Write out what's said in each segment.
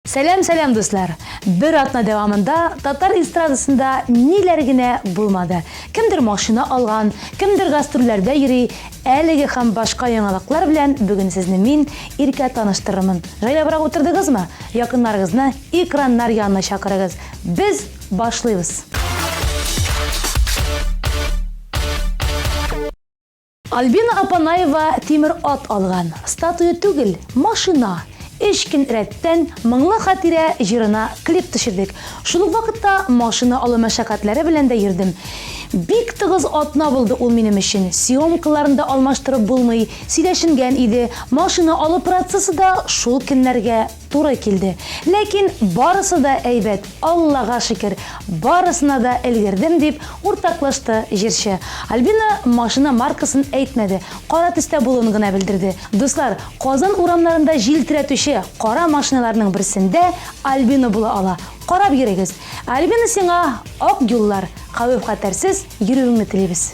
Сәлам, сәлам, дуслар! Бер атна дәвамында татар эстрадасында ниләр генә булмады. Кемдер машина алган, кемдер гастрольләрдә йөри. Әлеге һәм башка яңалыклар белән бүген сезне мин, Иркә, таныштырырмын. Җайлабрак утырдыгызмы? Якыннарыгызны экраннар янына чакырыгыз. Без башлыйбыз! Альбина Апанаева тимер ат алган. Статуя түгел, машина. Өч көн рәттән Моңлы хатирә җырына клип төшердек. Шул ук вакытта машина алу мәшәкатьләре белән дә йөрдем. Бик тыгыз атна булды ул минем өчен. Съемкаларны да алмаштырып булмый, сөйләшенгән иде. Машина алу процессы да шул көннәргә Туры килде. Ләкин барысы да әйбәт, Аллага шөкер, барысына да өлгердем, дип уртаклашты җырчы. Альбина машина маркасын әйтмәде, кара төстә булуын гына белдерде. Дуслар, Казан урамнарында җилтерәтүче кара машиналарның берсендә Альбина була ала. Карап йөрегез. Альбина сиңа ак юллар, хәвеф-хәтәрсез йөрүеңне телибез.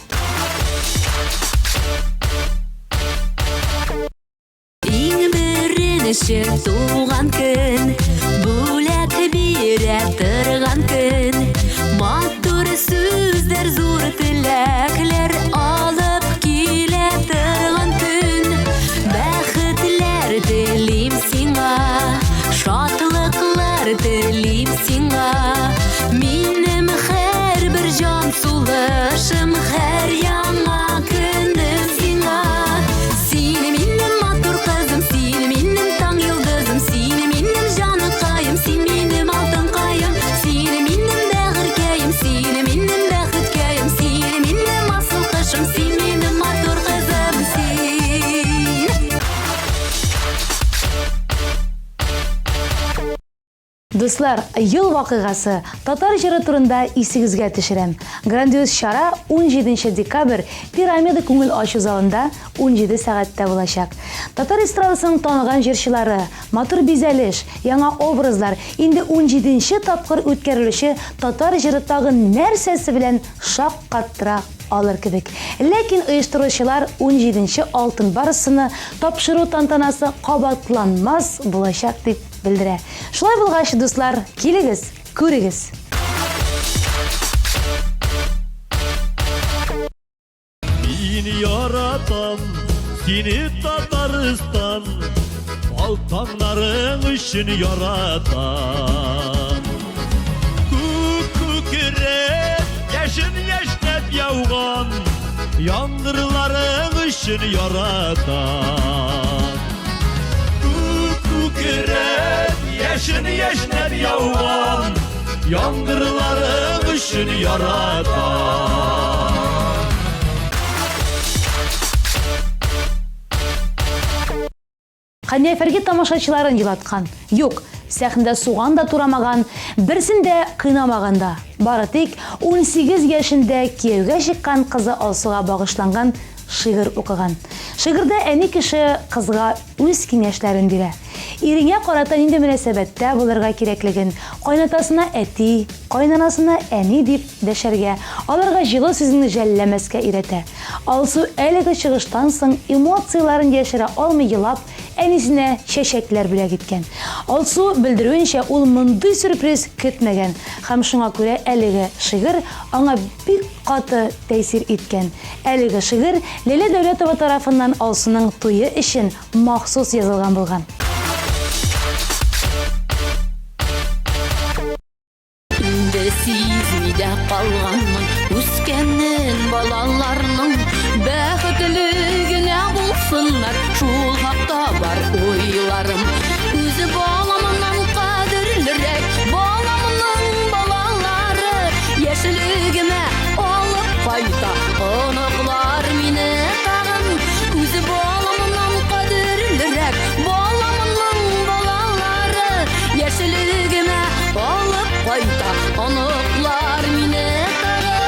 Иң беренче туган көн, бүләк бирә торган көн. Матур сүзләр, зур теләкләр алып килә торган көн. Бәхетләр телим сиңа, шатлыклар телим сиңа. Минем һәрбер җан сулышым, һәр яңа көнем сиңа. Син минем матур кызым, син минем таң йолдызым, син минем җаныкаем, син минем алтынкаем, син минем бәгырькәем, син минем бәхеткәем, син минем асыл кошым, син минем матур кызым, син. Дуслар, ел вакыйгасы, Татар җыры турында исегезгә төшерәм. Грандиоз чара 17 декабрь Пирамида күңел ачу залында 17 сәгатьтә булачак. Татар эстрадасының таныган җырчылары, матур бизәлеш, яңа образлар, инде унҗиденче тапкыр үткәрелүче Татар җыры тагын нәрсәсе белән шаккаттыра алыр кебек. Ләкин оештыручылар унҗиденче Алтын барс ны тапшыру тантанасы кабатланмас булачак дип Белдерә. Шулай булгач, дуслар, килегез, күрегез! Мин яратам сине, Татарстан, Ал таңнарың өчен яратам. Күк күкрәп, яшен яшьнәп яуган Яңгырларың өчен яратам. Күк күкрәп, яшен яшьнәп яуган Яңгырларың өчен яратам. Хәния Фәрхи тамашачыларын елаткан. Юк, сәхнәдә суган да турамаган, берсен дә кыйнамаган да. Бары тик 18 яшендә кияүгә чыккан кызы Алсуга багышланган шигырь укыган. Шигырьдә әни кеше кызга үз киңәшләрен бирә. Иреңә карата нинди мөнәсәбәттә булырга кирәклеген, кайнатасына әти, кайнанасына әни дип дәшәргә, аларга җылы сүзеңне жәлләмәскә өйрәтә. Алсу әлеге чыгыштан соң эмоцияләрен яшерә алмый елап, әнисенә чәчәкләр бүләк иткән. Алсу белдерүенчә, ул мондый сюрприз көтмәгән һәм шуңа күрә әлеге шигырь аңа бик каты тәэсир иткән. Әлеге шигырь Ләйлә Дәүләтова тарафыннан Алсуның туе өчен махсус язылган булган. Инде сизми дә калганмын үскәнен балаларның бәхетле генә булсыннар, шул хакта бар уйларым. Үзе баламнан кадерлерәк баламның балалары, яшьлегемә алып кайта оныклар мине тагын. Үзе баламнан кадерлерәк баламның балалары, яшьлегемә алып кайта оныклар мине тагын.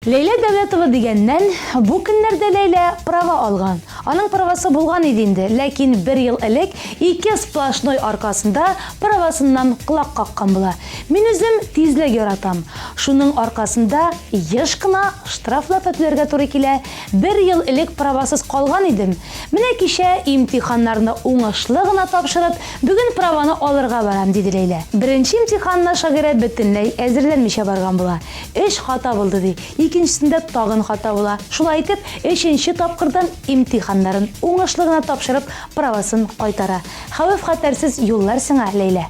Ләйлә Дәүләтова дигәннән, бу көннәрдә Ләйлә права алган. Аның правасы булган иде инде, ләкин бер ел элек ике сплошной аркасында правасыннан колак каккан була. Мин үзем тизлек яратам. Шуның аркасында еш кына штрафлар да түләргә туры килә. Бер ел элек правасыз калган идем. Менә кичә имтиханнарны уңышлы гына тапшырып, бүген праваны алырга барам, диде Ләйлә. Беренче имтиханына шагыйрә бөтенләй әзерләнмичә барган була. Өч хата булды, ди. Икенчесендә тагын хата була. Шулай итеп, өченче тапкырдан имтиханнарын уңышлы гына тапшырып, правасын кайтара. Хәвеф-хәтәрсез юллар сиңа, Ләйлә!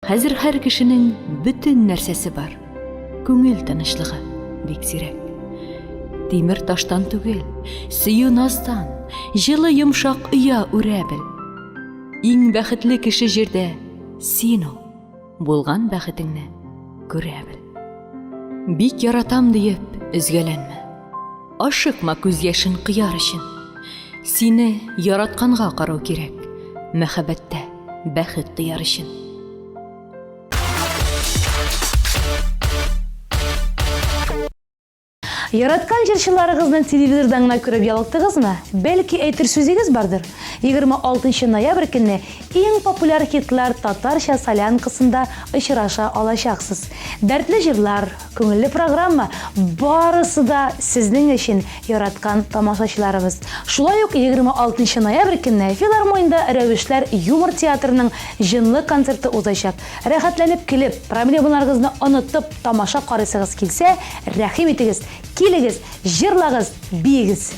Хәзер һәр кешенең бөтен нәрсәсе бар. Күңел тынычлыгы бик сирәк. Тимер таштан түгел, сөю наздан, җылы йомшак оя үрә бел. Иң бәхетле кеше җирдә син ул. Булган бәхетеңне күрә бел. Бик яратам диеп өзгәләнмә. Ашыкма күз яшен кояр өчен. Сине яратканга карау кирәк, мәхәббәттә бәхет тояр өчен. Яраткан җырчыларыгызны телевизордан гына күреп ялыктыгызмы? Бәлки әйтер сүзегез бардыр? 26 ноябрь көнне иң популяр хитлар татарча солянкасында очраша алачаксыз. Дәртле җырлар, Күңелле программа, барысы да сезнең өчен, яраткан тамашачыларыбыз. Шулай ук 26 нчы ноябрь көнне Филармониядә Рәвешләр юмор театрының җынлы концерты узачак. Рәхәтләнеп көлеп, проблемаларыгызны онытып тамаша карыйсыгыз килсә, рәхим итегез, килегез, җырлагыз, биегез!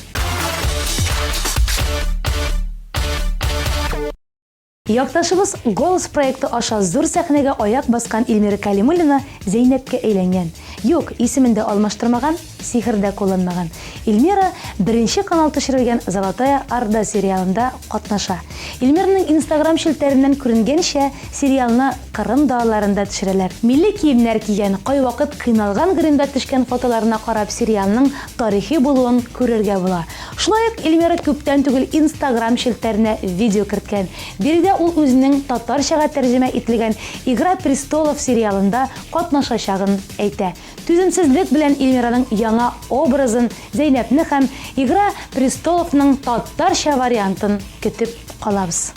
Якташыбыз Голос проекты аша зур сәхнәгә аяк баскан Эльмира Кәлимуллина Зәйнәпкә әйләнгән. Юк, исемен дә алмаштырмаган, сихер дә кулланмаган. Эльмира Беренче канал төшерелгән Золотая Орда сериалында катнаша. Эльмираның Инстаграм челтәреннән күренгәнчә, сериалны Кырым далаларында төшерәләр. Милли киемнәр кигән, кайвакыт кыйналган гримда төшкән фотоларына карап сериалның тарихи булуын күрергә була. Шулай ук Эльмира күптән түгел Инстаграм челтәренә видео керткән. Биредә ул үзенең татарчага тәрҗемә ителгән Игра престолов сериалында катнашачагын әйтә. Түземсезлек белән Эльмираның яңа образын, Зәйнәпне һәм Игра престолов ның татарча вариантын көтеп калабыз.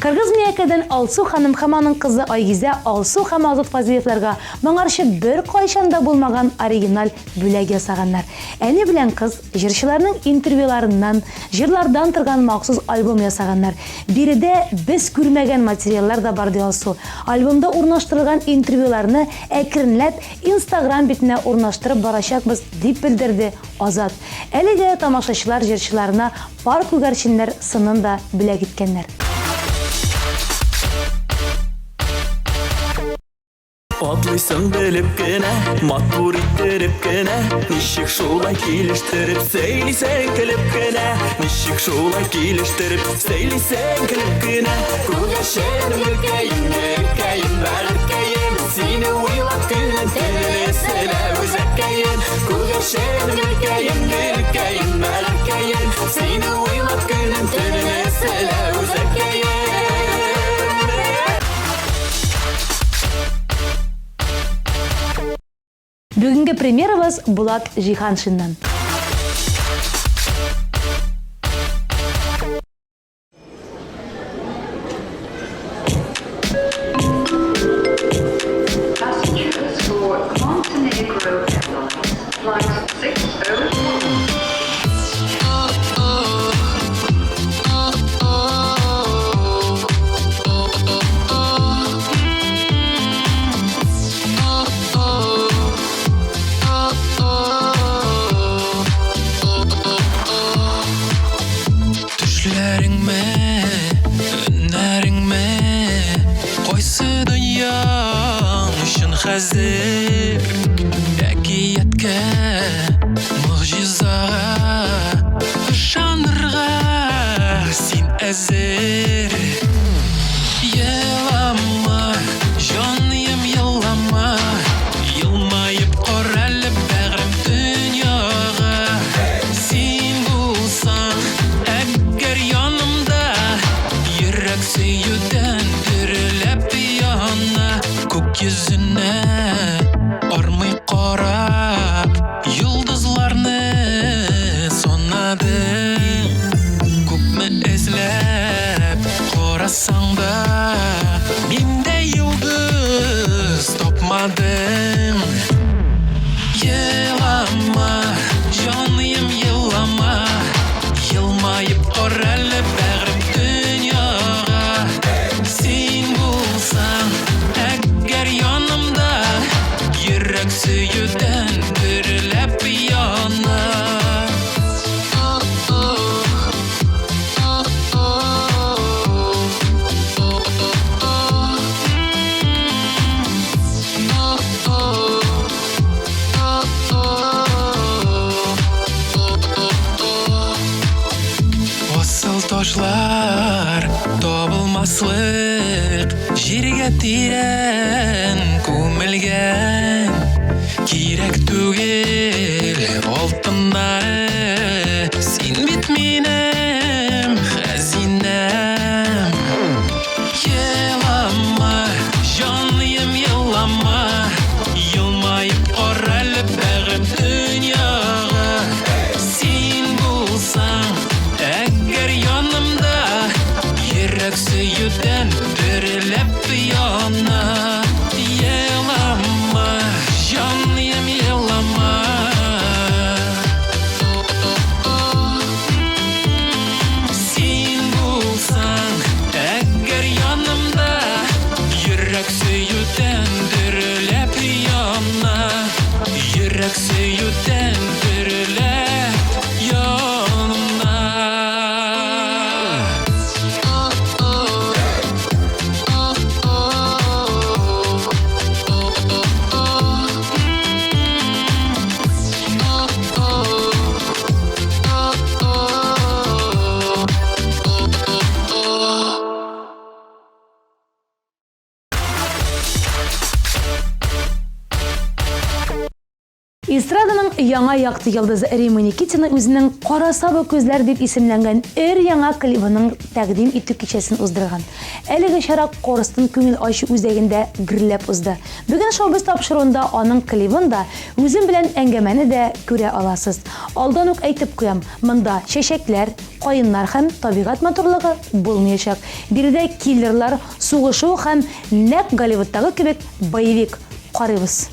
Кыргыз Миякәдән Алсу ханым һәм аның кызы Айгизә Алсу һәм Азат Фазлыевларга моңарчы беркайчан да булмаган оригиналь бүләк ясаганнар. Әни белән кыз җырчыларның интервьюларыннан, җырлардан торган махсус альбом ясаганнар. Биредә без күрмәгән материаллар да бар, ди Алсу. Альбомда урнаштырылган интервьюларны әкренләп Инстаграм битенә урнаштырып барачакбыз, дип белдерде Азат. Әлегә тамашачылар җырчыларына Пар күгәрченнәр сынын да бүләк иткәннәр. Атлыйсың белеп кенә, матур иттереп кенә, ничек шулай килештереп сөйлисең көлеп кенә, ничек шулай килештереп сөйлисең көлеп кенә. Күгәрчен гөлкәем, гөлкәем, бәгырькәем, сине уйлап көнем төнем өзелә үзәккәем. Күгәрчен гөлкәем, гөлкәем, бәгырькәем, сине уйлап көнем төнем өзелә үзәккәем. Бүгенге премьерабыз Булат Җиһаншиннан. Төшләреңме, өннәреңме, кайсы дөньяң өчен хәзер? Әкияткә, могҗизага ышанырга син әзер. Елама, җаныем, елама, елмаеп кара әле бәгърем дөньяга. Син булсаң, әгәр янымда, йөрәк сөюдән дөрләп яна. Күк йөзен Елама, җаныем, елама, Елмаеп кара әле, бәгърем, дөньяга. Син булсаң, әгәр янымда, Йөрәк сөюдән дөрләп яна. Асыл ташлар табылмаслык җиргә тирән күмелгән. Кирәк түгел алтыннары, син бит минем хәзинәм. Елама, җаныем, елама, Елмаеп кара әле, бәгырем, дөньяга. Син булсаң, әгәр янымда, Йөрәк сөюдән дөрләп яна. Елама, җаныем, елама. Син булсаң, әгәр янымда, Йөрәк сөюдән дөрләп яна. Йөрәк сөюдән дөрләп яна. Эстраданың яңа якты йолдызы Римма Никитина үзенең Кара сабы күзләр дип исемләнгән өр-яңа клибының тәкъдим итү кичәсен уздырган. Әлеге чара Корстон күңел ачу үзәгендә гөрләп узды. Бүген Шоу-биз тапшыруында аның клибын да, үзем белән әңгәмәне дә күрә аласыз. Алдан ук әйтеп куям, монда чәчәкләр, каеннар һәм табигать матурлыгы булмаячак. Биредә киллерлар, сугышу һәм нәкъ Голливудтагы кебек боевик. Карыйбыз.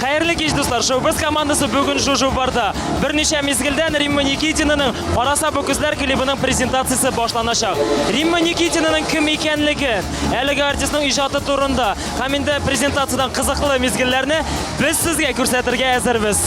Хәерле кич, дуслар! Шоу-биз командасы бүген шушы барда. Берничә мизгелдән Римма Никитинаның Караса бу күзләр клибының презентациясе башланачак. Римма Никитинаның кем икәнлеге, әлеге артистның иҗаты турында һәм инде презентациядән кызыклы мизгелләрне без сезгә күрсәтергә әзербез.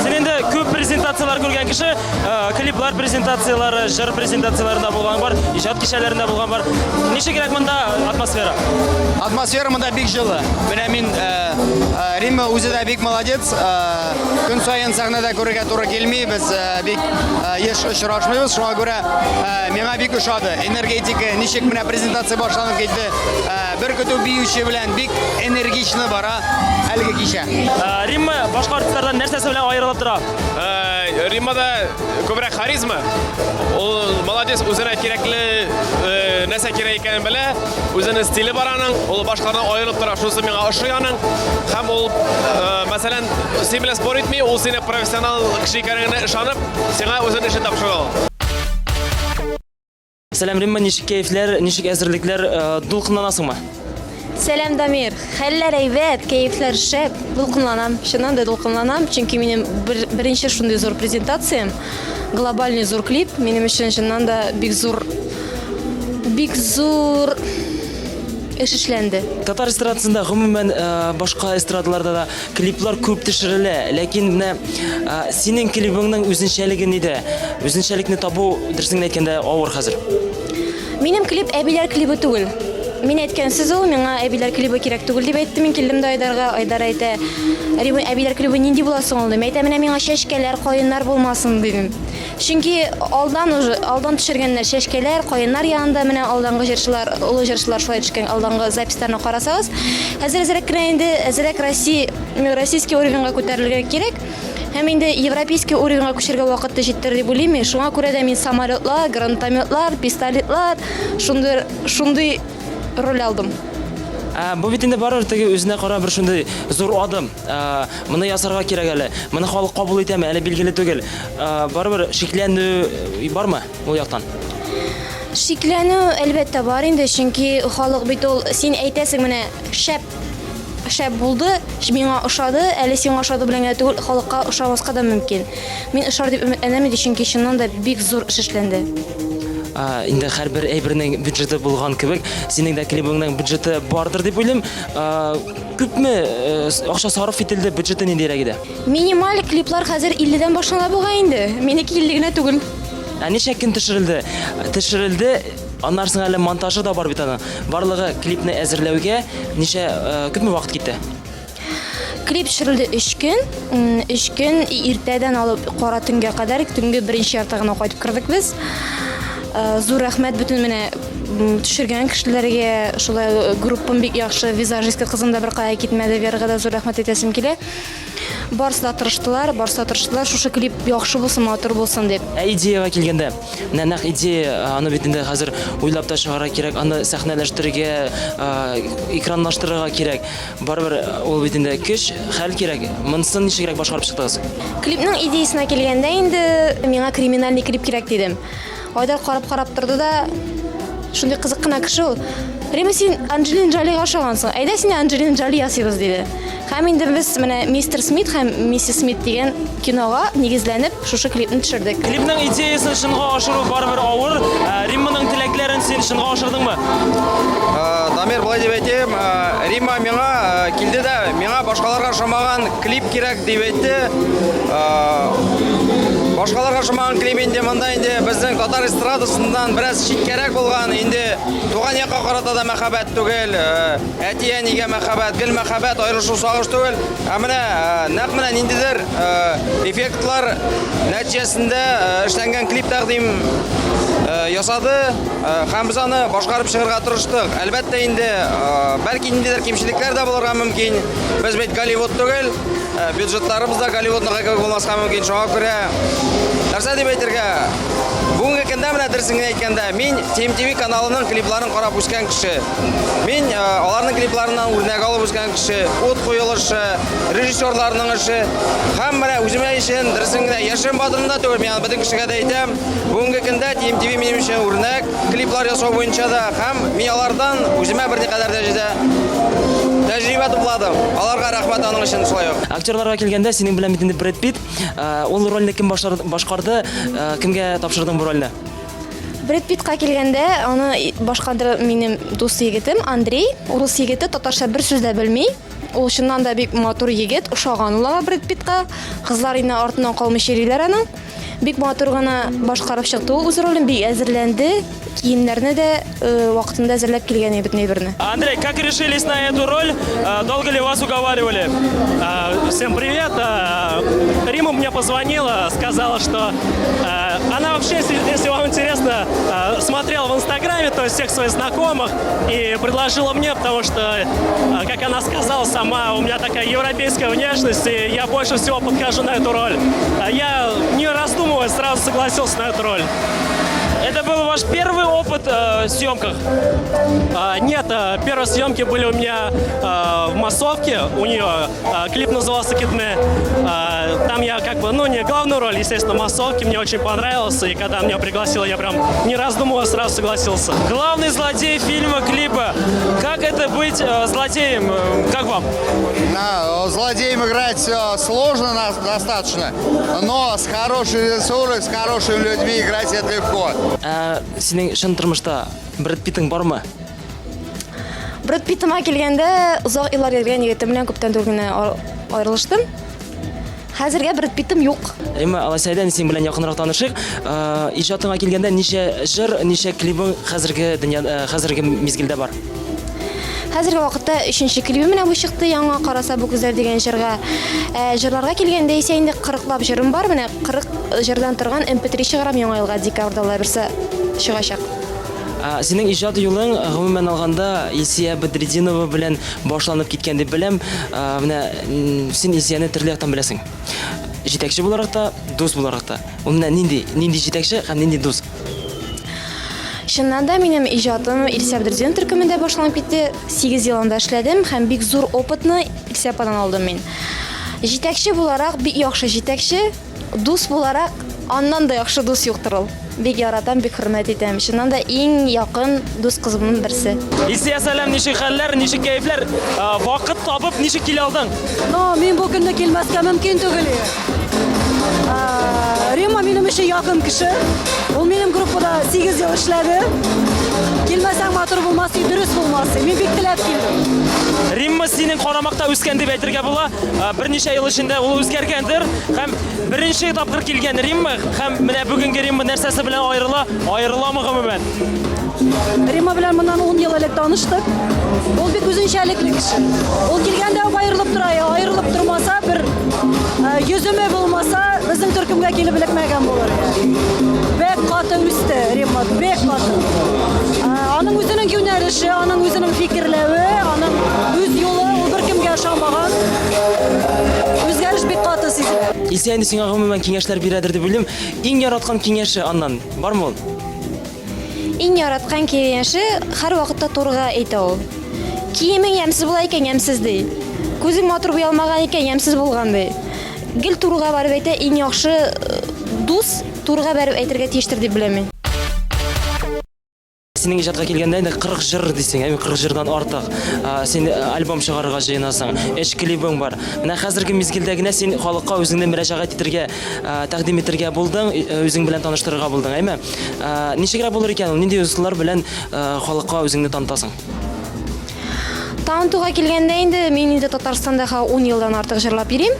Син инде күп презентацияләр күргән кеше, э, клиплар презентацияләре, җыр презентацияләрендә булган бар, иҗат кичәләрендә булган бар. Ничегрәк монда атмосфера? Атмосфера монда бик җылы. Менә мин э, э, Римма үзе дә бик молодец. Көн саен сәхнәдә күрергә туры килми, без бик еш очрашмыйбыз. Шуңа күрә миңа бик ошады. Энергетика, ничек менә презентация башланып китте. Бер көтү биюче белән бик энергично бара әлеге кичә. Э, Римма башка артистлардан нәрсәсе белән аерылып тора? Э, Риммада күбрәк харизма. Ул молодец, үзенә кирәкле э, нәрсә кирәк икәнен белә, үзенең стиле бар аның, ул башкалардан аерылып тора. Шунысы миңа ошый аның. Һәм ул, мәсәлән, син белән спор итми, ул сине профессионал кеше икәнеңә ышанып, сиңа үзенең эшен тапшыра ала. Сәлам, Римма, ничек кәефләр, ничек әзерлекләр, э, дулкынланасыңмы? Сәлам, Дамир. Хәлләр әйбәт, кәефләр шәп. Дулкынланам, чыннан да дулкынланам, чөнки минем бер, беренче шундый зур презентациям, глобальный зур клип, минем өчен чыннан да бик зур бик зур эш эшләнде. Татар эстрадасында, гомумән, э, башка эстрадаларда да Клиплар күп төшерелә, ләкин менә синең клибыңның үзенчәлеге нидә? Үзенчәлекне табу, дөресен генә әйткәндә, авыр хәзер. Минем клип әбиләр клибы түгел. Мин әйткән сүз ул, миңа әбиләр клибы кирәк түгел дип әйттем. Мин килдем дә Айдарга, Айдар әйтә, Рима, әбиләр клибы нинди була соң ул дим. Әйтә, менә миңа чәчкәләр, каеннар булмасын дидем. Чөнки алдан уже, алдан төшергәннәр чәчкәләр, каеннар янында менә алдангы җырчылар, олы җырчылар шулай төшкән, алдангы записьларны карасагыз, хәзер әзрәк кенә инде, әзрәк Россия, российский уровеньга күтәрелергә кирәк. Һәм инде европейский уровеньга күчәргә вакыт та җиттер дип уйлыйм мин. Шуңа күрә дә мин самолетлар, гранатометлар, пистолетлар, шундый шундый роль алдым. Ә, бу бит инде барыбер теге үзенә кара бер шундый зур адым. Ә, моны ясарга кирәк әле. Моны халык кабул итәме, әле билгеле түгел. Ә, барыбер шикләнү э, бармы ул яктан? Шикләнү, әлбәттә, бар инде, чөнки халык бит ул, син әйтәсең менә шәп шәп булды, миңа ошады, әле сиңа ошады белән генә түгел, халыкка ошамаска да мөмкин. Мин ошар дип өметләнәм инде, чөнки чыннан да бик зур эш эшләнде. Инде һәрбер әйбернең бюджеты булган кебек, синең дә клибыңның бюджеты бардыр дип уйлыйм. Күпме э, акча сарыф ителде, бюджеты ниндирәк иде? Минималь клиплар хәзер 50-дән башлана бугай инде. Минеке 50 генә түгел. Ә ничә көн төшерелде? Төшерелде, аннан соң әле монтажы да бар бит аның. Барлыгы клипны әзерләүгә ничә, э, күпме вакыт китте? Клип төшерелде 3 көн. 3 көн иртәдән алып кара төнгә кадәр, төнге беренче ярты гына кайтып кердек без. Э, зур рәхмәт бөтен менә төшергән кешеләргә, шулай э, группам бик яхшы, визажистка кызым да беркая китмәде, Верага да зур рәхмәт әйтәсем килә. Барысы да тырыштылар, барысы да тырыштылар, шушы клип яхшы булсын, матур булсын дип. Ә идеяга килгәндә, менә нәкъ идея, аны бит инде хәзер уйлап та чыгарырга кирәк, аны сәхнәләштерергә, экранлаштырырга кирәк. Барыбер ул бит инде көч, хәл кирәк. Монысын ничегрәк башкарып чыктыгыз? Клипның идеясенә килгәндә инде, миңа криминальный клип кирәк дидем. Айдар карап-карап торды да, шундый кызык кына кеше ул. Рима, син Анджелина Джолига ошагансың. Әйдә сине Анджелина Джоли ясыйбыз, диде. Һәм инде без менә Мистер Смит һәм Миссис Смит дигән кинога нигезләнеп шушы клипны төшердек. Клипның идеясын чынга ашыру барыбер авыр. Ә, Римманың теләкләрен син чынга ашырдыңмы? Ә, Дамир, болай дип әйтәем, ә, Римма миңа ә, килде дә, миңа башкаларга ошамаган клип кирәк дип әйтте. Башкаларга ошамаган клип инде монда инде безнең татар эстрадасыннан бераз читкәрәк булган, инде туган якка карата да мәхәббәт түгел, әти-әнигә мәхәббәт, гел мәхәббәт, аерылышу сагыш түгел. Ә менә нәкъ менә ниндидер эффектлар нәтиҗәсендә эшләнгән клип тәкъдим ясады һәм без аны башкарып чыгарга тырыштык. Әлбәттә инде, бәлки ниндидер кимчелекләр дә булырга мөмкин. Без бит Голливуд түгел, э, бюджетларыбыз да Голливудныкы кебек булмаска мөмкин. Шуңа күрә нәрсә дип әйтергә? Бүгенге көндә менә дөресен генә әйткәндә, мин TMTV каналының клипларын карап үскән кеше. Мин э, аларның клипларыннан үрнәк алып үскән кеше. Ут куелышы, режиссерларның эше. Һәм менә үземә өчен дөресен генә яшерен батырын да түгел, мин аны бөтен кешегә дә әйтәм. Бүгенге көндә TMTV минем өчен үрнәк. Клиплар ясау буенча да һәм мин алардан үземә берникадәр дәрәҗәдә тәҗрибә тупладым. Аларга рәхмәт аның өчен шулай ук. Актерларга килгәндә, синең белән бит инде Брэд Питт. Э, ул рольне кем башкарды, э, кемгә тапшырдың бу рольне? Брэд Питтка килгәндә, аны башкарды минем дус егетем Андрей, урыс егете, татарча бер сүз дә белми. Ул чыннан да бик матур егет, ошаган ул аңа Брэд Питтка. Кызлар инде артыннан калмыйча йөриләр аның. Бик матур гына башкарып чыкты ул үз ролен, бик әзерләнде. Киемнәрне дә э, вакытында әзерләп килгән иде бөтен әйберне. Андрей, как решились на эту роль? Э, долго ли вас уговаривали? Э, всем привет. Рима мне позвонила, сказала, что она вообще, если вам интересно, смотрела в Инстаграме, то есть всех своих знакомых, и предложила мне, потому что, как она сказала сама, у меня такая европейская внешность, и я больше всего подхожу на эту роль. Я, не раздумывая, сразу согласился на эту роль. Это был ваш первый опыт э, в съемках? А, нет, э, первые съемки были у меня э, в массовке у нее. Э, клип назывался «Китме». Э, там я как бы, ну, не главную роль, естественно, в массовке. Мне очень понравился. И когда меня пригласила, я прям не раздумывая сразу согласился. Главный злодей фильма, клипа. Как это быть э, злодеем? Э, как вам? Да, злодеем играть э, сложно достаточно, но с хорошей режиссурой, с хорошими людьми играть это легко. Ә, синең чын тормышта Брэд Питтың бармы? Брэд Питтыма килгәндә, озак еллар йөргән егетем белән күптән түгел генә аерылыштым. Хәзергә Брэд Питтым юк. Рима, алайса әйдә, синең белән якынрак танышыйк. Ә, иҗатыңа килгәндә ничә җыр, ничә клибың хәзерге дөнья, э, хәзерге мизгелдә бар? Хәзерге вакытта өченче клибым менә бу чыкты, яңа Караса бу күзләр дигән җырга. Ә җырларга килгәндә исә инде 40лап җырым бар, менә 40 җырдан торган MP3 чыгарам яңа елга, декабрьдә Алла бирсә чыгачак. Синең иҗат юлың, гомумән алганда, Илсөя Бәдретдинова белән башланып киткән дип беләм. Менә син Илсөяне төрле яктан беләсең. Җитәкче буларак та, дус буларак та. Ул менә нинди, нинди җитәкче һәм нинди дус? Чыннан да минем иҗатым Илсөя Бәдретдинова төркемендә башланып китте. 8 ел анда эшләдем һәм бик зур опытны Илсөя ападан алдым мин. Җитәкче буларак бик яхшы җитәкче, Дус буларак, аннан да яхшы дус юктыр ул. Бик яратам, бик хөрмәт итәм. Чыннан да иң якын дус кызымның берсе. Илсөя, сәлам, ничек хәлләр, ничек кәефләр? Вакыт табып, ничек килә алдың? Но мин бу көнне килмәскә мөмкин түгел иде. Римма минем өчен якын кеше. Ул минем группада 8 ел эшләде. Килмәсәң матур булмас, дөрес булмас. Мин бик теләп килдем. Римма синең карамакта үскән дип әйтергә була. Берничә ел эчендә ул үзгәргәндер һәм беренче тапкыр килгән Римма һәм менә бүгенге Римма нәрсәсе белән аерыла, аерыламы гомумән? Римма белән моннан 10 ел элек таныштык. Ул бик үзенчәлекле кеше. Ул килгәндә үк аерылып тора, аерылып тормаса, бер йөземе булмаса, безнең төркемгә килеп эләкмәгән булыр иде. Бик каты үсте Римма, бик каты. Аның үзенең юнәлеше, аның үзенең фикерләве, аның үз юлы, ул беркемгә ошамаган. Үзгәреш бик каты сизелә. Илсөя инде сиңа гомумән киңәшләр бирәдер дип уйлыйм. Иң яраткан киңәше аннан бармы ул? Иң яраткан киңәше һәрвакытта турыга әйтә ул. Киемең ямьсез була икән, ямьсез ди. Күзең матур буялмаган икән, ямьсез булган ди. Гел турыга барып әйтә, иң яхшы э, дус турыга бәреп әйтергә тиештер дип беләм мин. Синең иҗатка килгәндә инде 40 җыр дисең, әйме 40 җырдан артык. Син э, альбом чыгарырга җыенасың, эш клибың бар. Менә хәзерге мизгелдә генә син халыкка үзеңне мөрәҗәгать итергә, тәкъдим итергә булдың, э, үзең белән таныштырырга булдың, әйме? Ничегрәк булыр икән ул? Нинди ысуллар белән халыкка үзеңне танытасың? Танытуга килгәндә инде мин инде Татарстанда ха 10 елдан артык җырлап йөрим.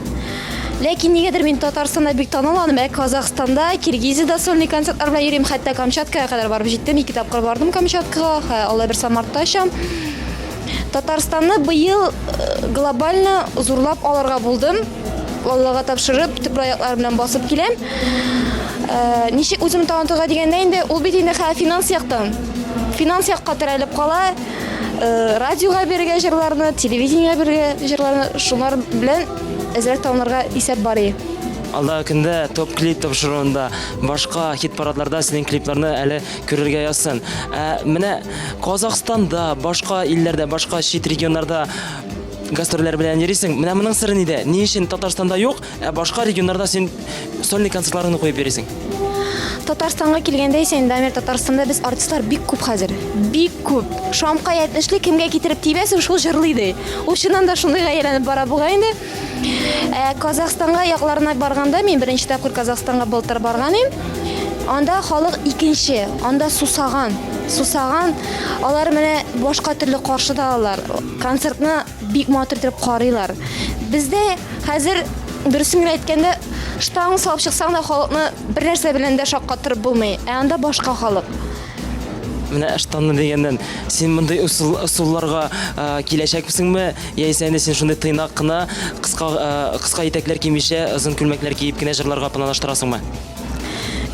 Ләкин нигәдер мин Татарстанда бик танылмадым, ә Казахстанда, Киргизиядә сольный концертлар белән йөрим, хәтта Камчаткага кадәр барып җиттем, ике тапкыр бардым Камчаткага, ха, Алла бирсә мартта очам. Татарстанны быел э, глобально зурлап алырга булдым. Аллага тапшырып, төпле аяклар белән басып киләм. Э, ничек үзем танытырга дигәндә инде, ул бит инде хәзер финанс яктан. Финанс якка терәлеп кала. Э, радиога бирергә җырларны, телевидениегә бирергә җырларны, шулар белән әзрәк танырга исәп бар и. Алдагы көндә топ клип тапшыруында, башка хит-парадларда синең клипларны әле күрергә язсын. Ә менә Казахстанда, башка илләрдә, башка чит регионнарда гастрольләр белән йөрисең. Менә моның сере нидә? Ни өчен Татарстанда юк, ә башка регионнарда син сольный концертларыңны куеп йөрисең? Татарстанга килгәндә исә инде, Дамир, Татарстанда без артистлар бик күп хәзер. Бик күп. Шамка әйтмешли, кемгә китереп тибәсең, шул җырлый ди. Ул чыннан да шундыйга әйләнеп бара бугай инде. Ә Казахстанга якларына барганда, мин беренче тапкыр Казахстанга былтыр барган идем. Анда халык икенче, анда сусаган, сусаган. Алар менә башка төрле каршы да алалар. Концертны бик матур итеп карыйлар. Бездә хәзер дөресен генә әйткәндә, штанг салып чыксаң да халыкны бер нәрсә белән дә шаккатырып булмый. Ә анда башка халык. Менә штанны дигәннән, син мондый ысул, ысулларга э, киләчәксеңме? Яисә инде син шундый тыйнак кына, кыска, э, кыска итәкләр кимичә, озын күлмәкләр киеп кенә җырларга планлаштырасыңмы?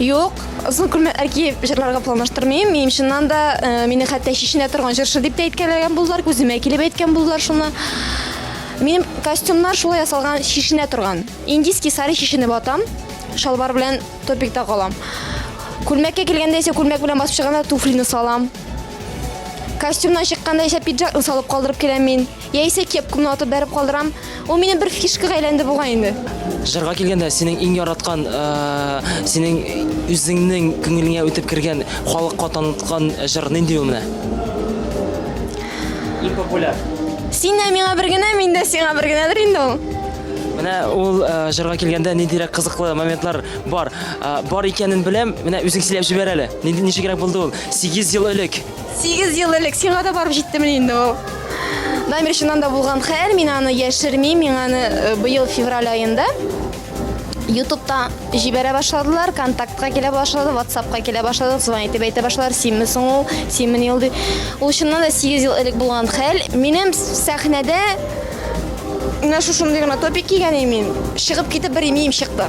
Юк, озын күлмәкләр киеп җырларга планлаштырмыйм. Минем чыннан да э, мине хәтта чишенә торган җырчы дип тә әйткәләгән булдылар, күземә килеп әйткән булдылар шуны. Минем костюмнар шулай ясалган, чишенә торган. Индийский сари чишенеп атам, шалбар белән топикта калам. Күлмәккә килгәндә исә күлмәк белән басып чыганда туфлины салам. Костюмнан чыкканда исә пиджакны салып калдырып киләм мин. Яисә кепкамны атып бәреп калдырам. Ул минем бер фишкага әйләнде бугай инде. Җырга килгәндә, синең иң яраткан, синең үзеңнең күңелеңә үтеп кергән, халыкка таныткан җыр нинди ул менә? Иң популяр. Син дә миңа бер генә, мин дә сиңа бер генәдер инде ул. Менә ул җырга килгәндә ниндирәк кызыклы моментлар бар. Бар икәнен беләм, менә үзең сөйләп җибәр әле. Нинди ничегрәк булды ул? 8 ел элек. 8 ел элек сиңа да барып җиттемени инде ул? Дамир, чыннан да булган хәл, мин аны яшермим, миңа аны э, быел февраль аенда Ютубта җибәрә башладылар, контактка килә башлады, ватсапка килә башлады, звонить итеп әйтә башладылар, синме соң ул, синмени ул дип. Ул чыннан да 8 ел элек булган хәл. Минем сәхнәдә менә шушындый гына топик кигән идем мин. Чыгып китеп бер имием чыкты.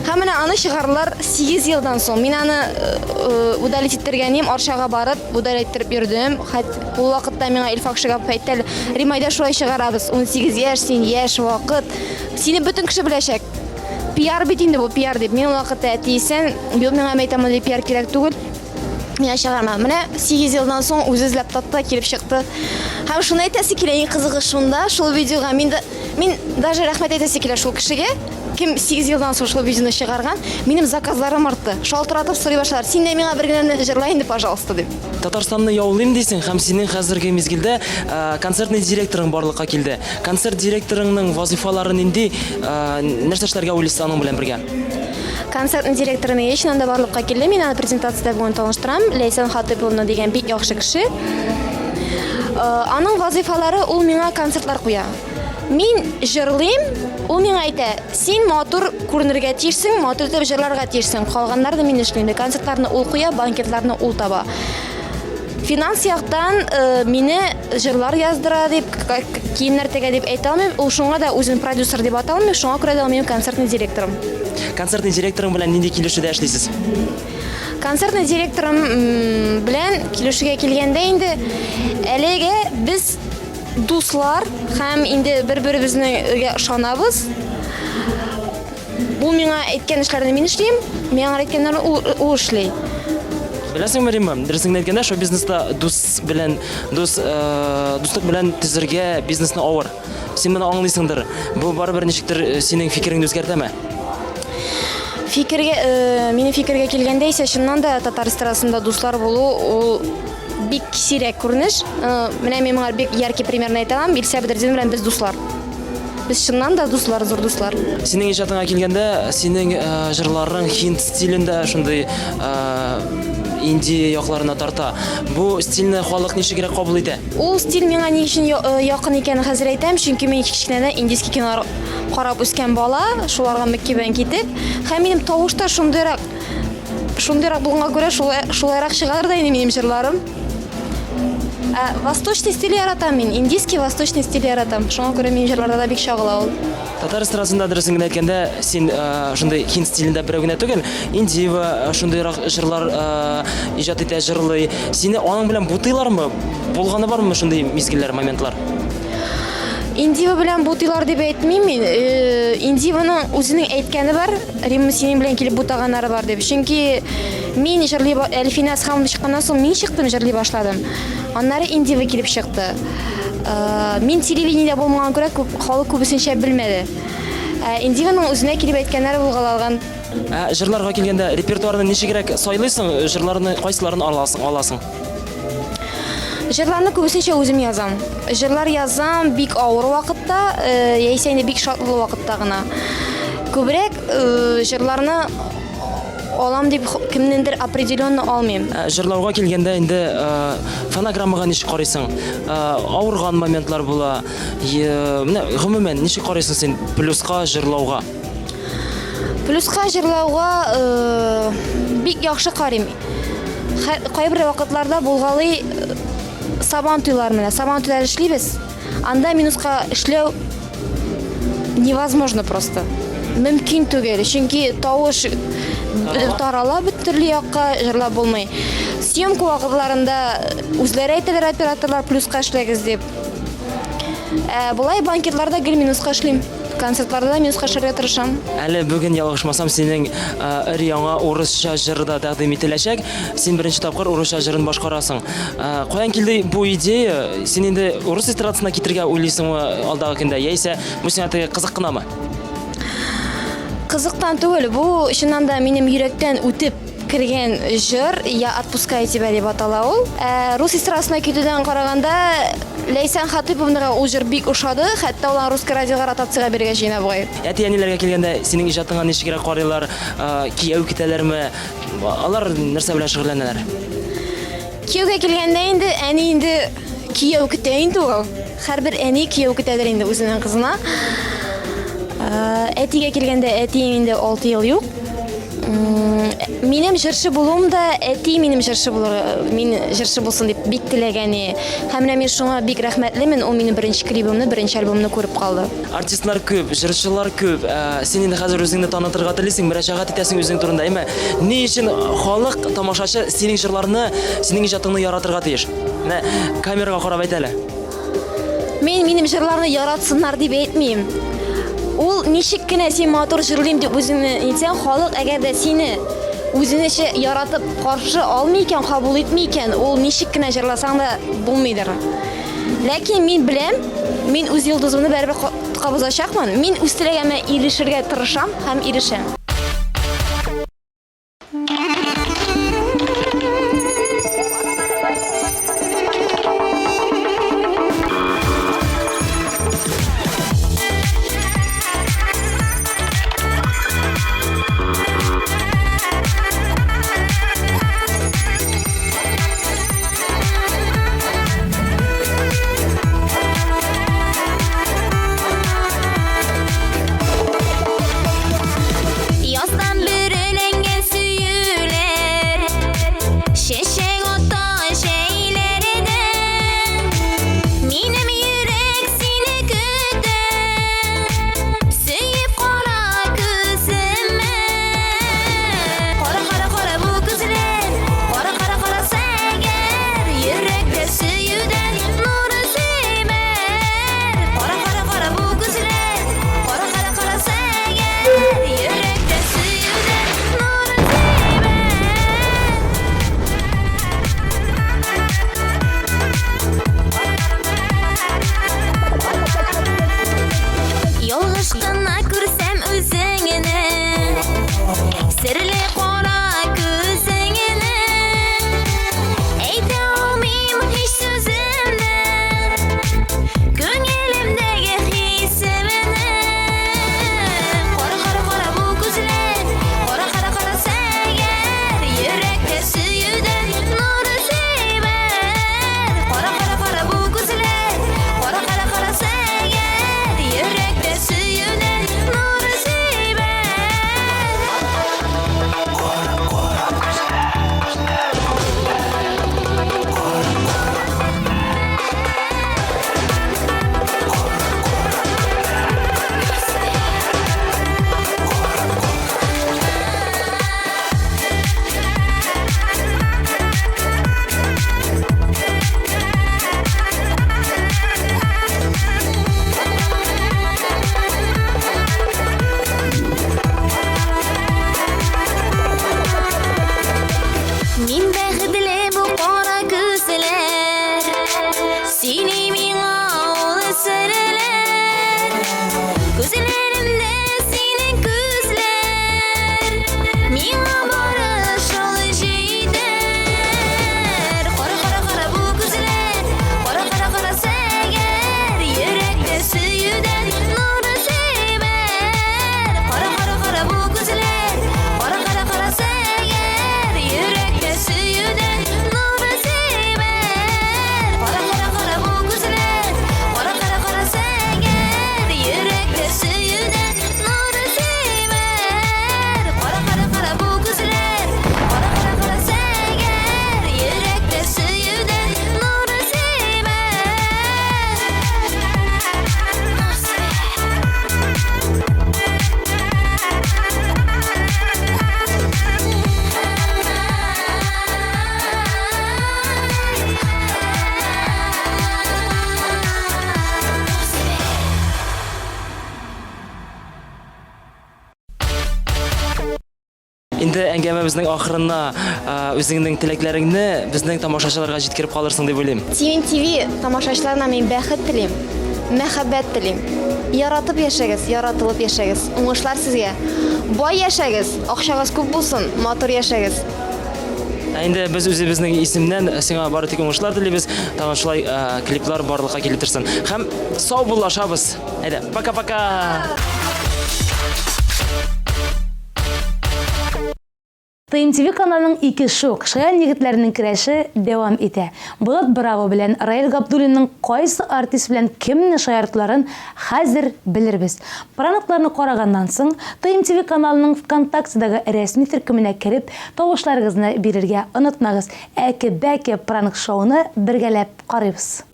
Һәм менә аны чыгардылар 8 елдан соң. Мин аны э, э, удалить иттергән идем, Арчага барып, удалить иттереп йөрдем. Хәт ул вакытта миңа Илфак Шигапов әйтте әле, Рим, әйдә шулай чыгарабыз, 18 яшь, син яшь, вакыт. Сине бөтен кеше беләчәк. Пиар бит инде бу, пиар дип. Мин ул вакытта әтиесен, юк, миңа әйтәм, мондый пиар кирәк түгел. Миңа чыгарма. Менә 8 елдан соң үзе эзләп тапты, килеп чыкты. Һәм шуны әйтәсе килә, иң кызыгы шунда, шул видеога мин дә, мин даже рәхмәт әйтәсе килә шул кешегә, кем 8 елдан соң шул видеоны чыгарган, минем заказларым артты. Шалтыратып сорый башладылар, син дә миңа бер генә җырла инде, пожалуйста, дип. Татарстанны яулыйм дисең һәм синең хәзерге мизгелдә концертный директорың барлыкка килде. Концерт директорыңның вазыйфалары нинди? Нәрсә эшләргә уйлыйсыз аның белән бергә? Концертный директорым ни өчен анда барлыкка килде? Мин аны презентациядә бүген таныштырам. Ләйсән Хатыйповна дигән бик яхшы кеше. Аның вазыйфалары ул миңа концертлар куя. Мин җырлыйм, ул миңа әйтә, син матур күренергә тиешсең, матур итеп җырларга тиешсең. Калганнарны мин эшлим. Концертларны ул куя, банкетларны ул таба. Финанс яктан э, мине җырлар яздыра дип, киемнәр тегә дип әйтә алмыйм. Ул шуңа да үзен продюсер дип ата алмый, шуңа күрә дә ул минем концертный директорым. Концертный директорың белән нинди килешүдә эшлисез? Концертный директорым белән килешүгә килгәндә инде әлегә без Дуслар һәм инде бер-беребезнегә ышанабыз. Ул миңа әйткән эшләрне мин эшлим, мин аңа әйткәннәрне ул, ул эшли. Беләсеңме, Римма, дөресен генә әйткәндә, шоу-бизнеста дус белән, дус, э, дуслык белән төзергә бизнесны авыр. Син моны аңлыйсыңдыр. Бу барыбер ничектер э, синең фикереңне үзгәртәме? Фикергә, э, минем фикергә килгәндә исә, чыннан да татар эстрадасында дуслар булу ул Бик сирәк күренеш. Э, менә мин моңа бик яркий примерны әйтә алам. Илсә Бәдретдин белән без дуслар. Без чыннан да дуслар, зур дуслар. Синең иҗатыңа килгәндә, синең э, җырларың хинд стилендә шундый э, Индия якларына тарта. Бу стильне халык ничегрәк кабул итә? Ул стиль миңа ни өчен якын икәнен хәзер әйтәм, чөнки мин кечкенәдән индийский кинолар карап үскән бала, шуларга мөкиббән китеп, һәм минем тавыш та шундыйрак Шундыйрак булганга күрә шулай, шулайрак чыгалар да инде минем җырларым. Ә восточный стиль яратам мин, индийский восточный стиль яратам. Шуңа күрә минем җырларда да бик чагыла ул. Татар эстрадасында дөресен генә әйткәндә, син э, шундый хинд стилендә берәү генә түгел, Индива э, шундыйрак җырлар э, иҗат итә, җырлый. Сине аның белән бутыйлармы? Булганы бармы шундый мизгелләр, моментлар? Индива белән бутыйлар дип әйтмим мин. Э, Индиваның үзенең әйткәне бар, Римма синең белән килеп бутаганнары бар дип. Чөнки мин җырлый Әлфинә Әсхамова чыкканнан соң мин чыктым, җырлый башладым. Аннары Индива килеп чыкты. Э, мин телевидениедә булмаган күрә күп халык күбесенчә белмәде. Ә Индиваның үзенә килеп әйткәннәре булгалалган. Ә җырларга килгәндә, репертуарны ничегрәк сайлыйсың? Җырларны кайсыларын аласың? аласың? Җырларны күбесенчә үзем язам. Җырлар язам бик авыр вакытта, э, яисә инде бик шатлы вакытта гына. Күбрәк э, җырларны алам дип кемнеңдер определенно алмыйм. Ә, җырлауга килгәндә инде э, фонограммага ничек карыйсың? Авырган моментлар була. Менә гомумән ничек карыйсың син плюска җырлауга? Плюска җырлауга бик яхшы карыйм. Кайбер вакытларда булгалый э, сабан туйлар менә, сабан туйлар эшлибез. Анда минуска эшләү невозможно просто. Мөмкин түгел, чөнки тавыш э, тарала бит төрле якка, җырлап булмый. Съемка вакытларында үзләре әйтәләр операторлар плюска эшләгез дип. Ә болай банкетларда гел минуска эшлим. Концертларда да минуска эшләргә тырышам. Әле бүген ялгышмасам, синең өр-яңа урысча җыр да тәкъдим ителәчәк. Син беренче тапкыр урысча җырын башкарасың. Каян килде бу идея? Син инде урыс эстрадасына китергә уйлыйсыңмы алдагы көндә, яисә бу сиңа теге кызык кынамы? Кызыктан түгел, бу чыннан да минем йөрәктән үтеп кергән җыр, Я отпускаю тебя дип атала ул. Ә рус эстрадасына китүдән караганда, Ләйсән Хатыйповнага ул җыр бик ошады, хәтта ул аны Русское радиога ротациягә бирергә җыена бугай. Әти-әниләргә килгәндә, синең иҗатыңа ничегрәк карыйлар, кияү китәләрме? Алар нәрсә белән шөгыльләнәләр? Кияүгә килгәндә инде, әни инде кияү көтә инде ул. Һәрбер әни кияү көтәдер инде үзенең кызына. Әтигә килгәндә, әтием инде 6 ел юк. Минем җырчы булуым да әти минем җырчы булыр, мин җырчы булсын дип бик теләгән. Һәм менә мин шуңа бик рәхмәтлемен, ул минем беренче клибымны, беренче альбомны күреп калды. Артистлар күп, җырчылар күп. Ә, син инде хәзер үзеңне танытырга телисең, мөрәҗәгать итәсең үзең турында, әмма ни өчен халык, тамашачы синең җырларны, синең иҗатыңны яратырга тиеш? Менә камерага карап әйт әле. Мин минем җырларны яратсыннар дип әйтмим. Ул ничек кенә син матур җырлыйм дип үзеңне нитсәң, халык әгәр дә сине үзенечә яратып каршы алмый икән, кабул итми икән, ул ничек кенә җырласаң да булмыйдыр. Ләкин мин беләм, мин үз йолдызымны барыбер кабызачакмын. Мин үз теләгемә ирешергә тырышам һәм ирешәм. Яздан бөреләнгән сөюләр Чәчәк ата җәйләрдә Минем йөрәк сине көтә Сөеп кара күземә Кара, кара, кара бу күзләр Кара, кара, караса әгәр Йөрәктә сөюдән нур сибәр Кара, кара, кара бу күзләр Кара, кара, караса әгәр Йөрәктә сөюдән нур сибәр Ялгыш кына күрсәм үзеңне Серле кара күзеңне Әйтә алмыйм һич сүземне Күңелемдәге хисемне Кара, кара, кара бу күзләр Кара, кара, караса әгәр Йөрәктә сөюдән нур сибәр Кара, кара, кара бу күзләр Кара, кара, караса әгәр Йөрәктә сөюдән нур сибәр Мин бәхетле бу кара күзләр Сөйли миңа ул серләр Күзләремдә синең күзләр Миңа бары шул җитәр Кара, кара, кара бу күзләр Кара, кара, караса әгәр Йөрәктә сөюдән нур сибәр Кара, кара, кара бу күзләр Кара, кара, караса әгәр Йөрәктә сөюдән нур сибәр Кара, кара, кара бу күзләр Кара, кара, караса әгәр Йөрәктә сөюдән нур сибәр Кара, кара, кара бу күзләр Кара, кара, караса әгәр Йөрәктә сөюдән нур сибәр Нур сибәр Инде әңгәмәбезнең ахырына үзеңнең теләкләреңне безнең тамашачыларга җиткереп калырсың дип уйлыйм. Тиен ТВ тамашачыларына мин бәхет телим, мәхәббәт телим. Яратып яшәгез, яратылып яшәгез. Уңышлар сезгә. Бай яшәгез, акчагыз күп булсын, матур яшәгез. Ә инде без үзебезнең исемнән сиңа бары тик уңышлар телибез. Тагын шулай клиплар барлыкка килеп торсын. Һәм саубуллашабыз. Әйдә, пока-пока. ТМТВ каналының ике шук, шаян егетләренең көрәше дәвам итә. Булат Браво белән Раил Габдуллинның кайсы артист белән кемне шаяртуларын хәзер белербез. Пранкларны караганнан соң, ТМТВ каналының ВКонтактедагы рәсми төркеменә кереп, тавышларыгызны бирергә онытмагыз. Әке-бәке пранк-шоуны бергәләп карыйбыз.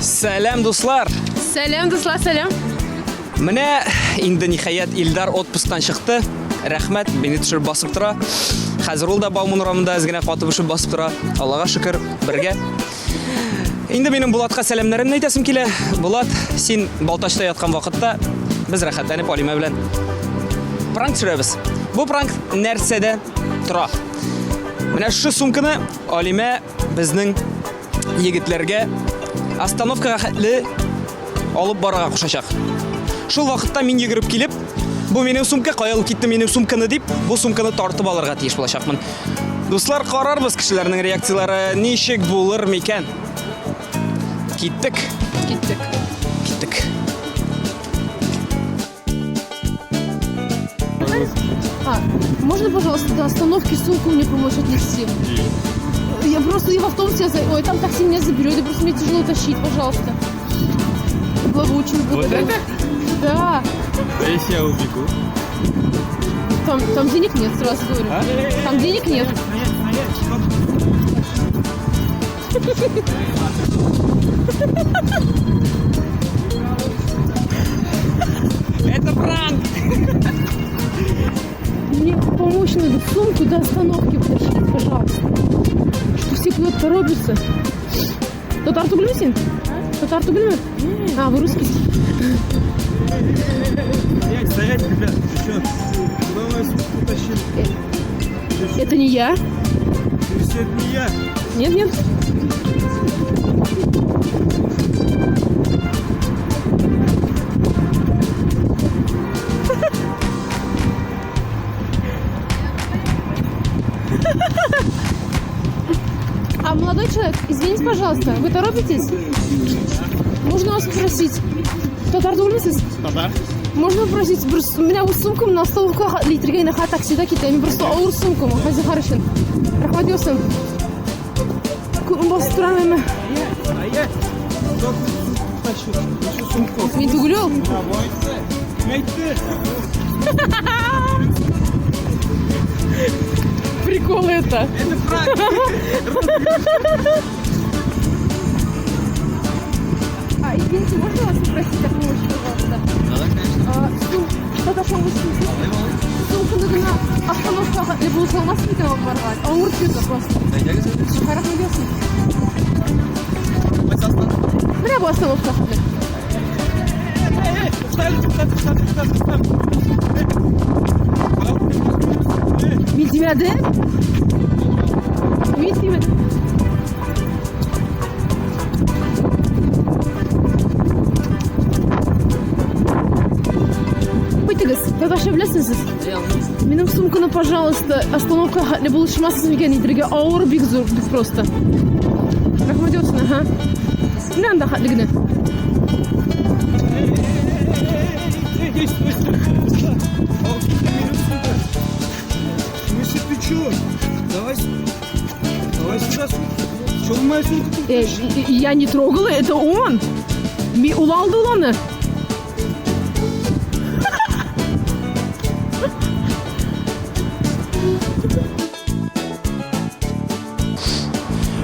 Сәлам, дуслар! Сәлам, дуслар, сәлам! Менә инде ниһаять Илдар отпусктан чыкты. Рәхмәт, мине төшереп басып тора. Хәзер ул да Бауман урамында әз генә катып өшеп басып тора. Аллага шөкер, бергә. Инде минем Булатка сәламнәремне әйтәсем килә. Булат, син Балтачта яткан вакытта без рәхәтләнеп Алимә белән пранк төшерәбез. Бу пранк нәрсәдә тора? Менә шушы сумканы Алимә безнең егетләргә остановкага хәтле алып барырга кушачак. Шул вакытта мин йөгереп килеп, бу минем сумка, кая алып китте минем сумканы дип, бу сумканы тартып алырга тиеш булачакмын. Дуслар, карарбыз кешеләрнең реакцияләре ничек булыр микән? Киттек. Киттек. Киттек. А, можно, пожалуйста, до остановки сумку мне помочь отнести? Я просто я в автобусе, я за... Ой, там такси меня заберет, я просто мне тяжело тащить, пожалуйста. Было бы очень Вот это? Да. А если я убегу? Там, там денег нет, сразу говорю. А? Там денег нет. Это пранк! Мне помочь надо сумку до остановки потащить, пожалуйста. Что все куда-то торопятся. Татар түгелме син? Татар түгелме? А, вы русский? Стоять, стоять, ребят, ты что? Куда мою сумку тащили? Это не я. Это не я. Нет, нет. А, молодой человек, извините, пожалуйста, вы торопитесь? Можно вас попросить? Татар түгелмесез? Татар. Можно попросить, бер менә бу сумкамны остановкага илтергә инде таксида китә. Мин просто авыр сумкам, хәзер өчен. Рәхмәт яусын. Күпме басып торам әмма. Мин түгел ул. Прикол это. Это пранк. А, извините, можно вас попросить о помощи, пожалуйста? Да, конечно. А, сум... Татарча аңлыйсыз? Сумканы гына остановкага хәтле булыша алмассыз микән алып барырга? Авыр что-то просто. Рәхмәт яусын. Менә бу остановка хәтле. Мин тимәдем. Мин тимәдем. Әйтегез, татарча беләсез сез? Минем сумканы, пожалуйста, остановка хәтле булышмассыз микән илтергә? Авыр бик зур, бик просто. Рәхмәт яусын, ага. Менә анда хәтле генә. В смысле, ты чё? Давай, давай сюда сумку. Чё вы мою сумку тут? Э, я не трогала, это он. Ми ул алды ул аны.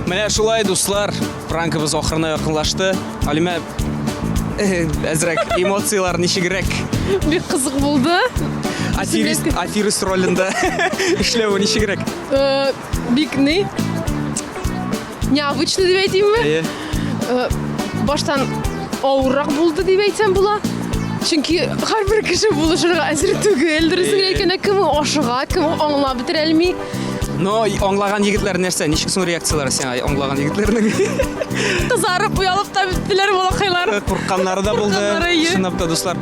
Менә шулай, дуслар, пранкыбыз ахырына якынлашты. Алимә, әзрәк эмоцияләр ничегрәк? Бик кызык булды. Аферист, аферист ролендә эшләве ничегрәк? Э, бик ни? Необычно дип әйтимме? Әйе. Э, баштан авыррак булды дип әйтсәм була. Чөнки һәрбер кеше булышырга әзер түгел, дөресен әйткәндә, кем ашыга, кем аңлап бетерә алмый. Но аңлаган егетләр нәрсә? Ничек соң реакцияләре сиңа аңлаган егетләрнең? Кызарып, оялып та беттеләр балакайлар. Куркканнары да булды. Куркканнары, әйе. Чынлап та, дуслар.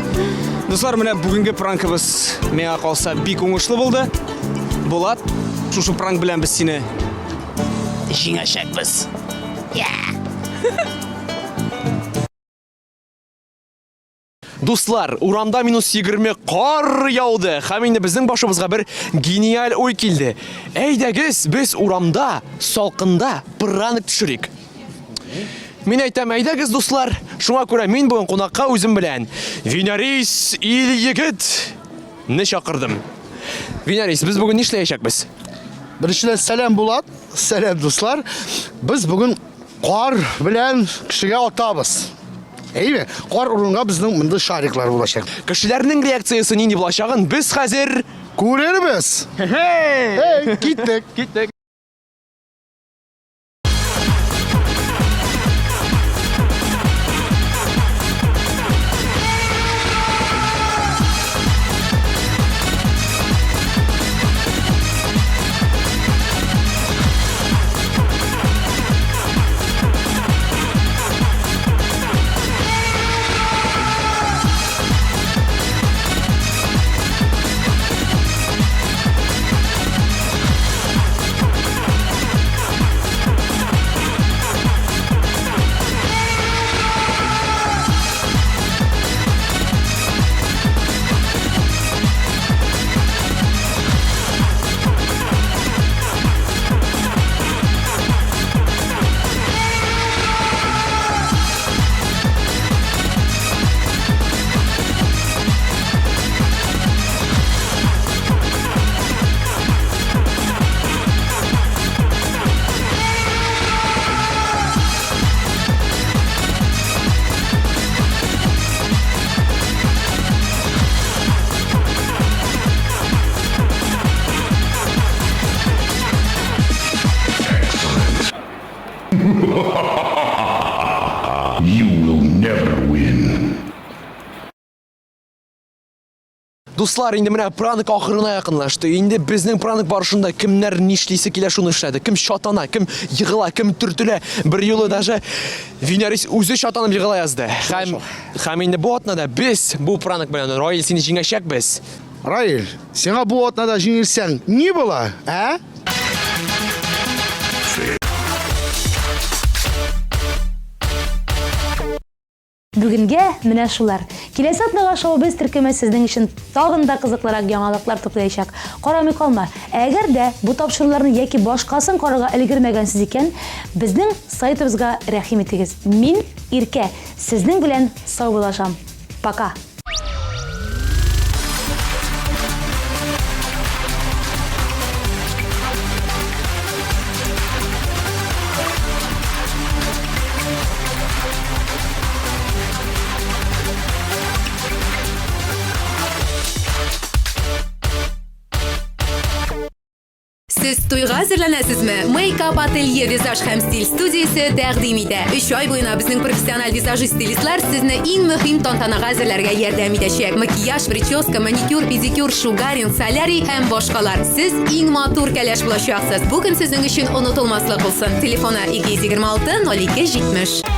Дуслар, менә бүгенге пранкыбыз миңа калса бик уңышлы булды. Булат, шушы пранк белән без сине җиңәчәкбез. Yeah. Дуслар, урамда минус 20 кар яуды һәм инде безнең башыбызга бер гениаль уй килде. Әйдәгез, без урамда, салкында пранк төшерик. Мин әйтәм, әйдәгез, дуслар. Шуңа күрә мин бүген кунакка үзем белән Винарис ил егет не чакырдым. Винарис, без бүген нишләячәкбез? Беренчедән сәлам Булат, сәлам дуслар. Без бүген кар белән кешегә атабыз. Әйе, кар урынга безнең монда шариклар булачак. Кешеләрнең реакциясе нинди булачагын без хәзер күрербез. Хе-хе! Киттек. Киттек. You will never win. Дуслар, инде менә пранк ахырына якынлашты. Инде безнең пранк барышында кемнәр нишлисе килә шуны эшләде. Кем чатана, кем егыла, кем төртелә. Бер юлы даже Винярис үзе чатанып егыла язды. Һәм һәм инде бу атнада без бу пранк белән Раил сине җиңәчәкбез. Раил, сиңа бу атнада җиңелсәң, ни була, ә? Бүгенгә менә шулар. Киләсе атнага шоу-без төркеме сезнең өчен тагын да кызыклырак яңалыклар туплаячак. Карамый калма. Ә әгәр дә бу тапшыруларны яки башкасын карарга өлгермәгәнсез икән, безнең сайтыбызга рәхим итегез. Мин, Иркә, сезнең белән саубуллашам. Пока! Сез туйга әзерләнәсезме? Мейкап ателье визаж һәм стиль студиясе тәкъдим итә. Өч ай буена безнең профессиональ визажист-стилистлар сезне иң мөһим тантанага әзерләргә ярдәм итәчәк. Макияж, прическа, маникюр, педикюр, шугаринг, солярий һәм башкалар. Сез иң матур кәләш булачаксыз. Бу көн сезнең өчен онытылмаслык булсын. Телефоны 226 02 70.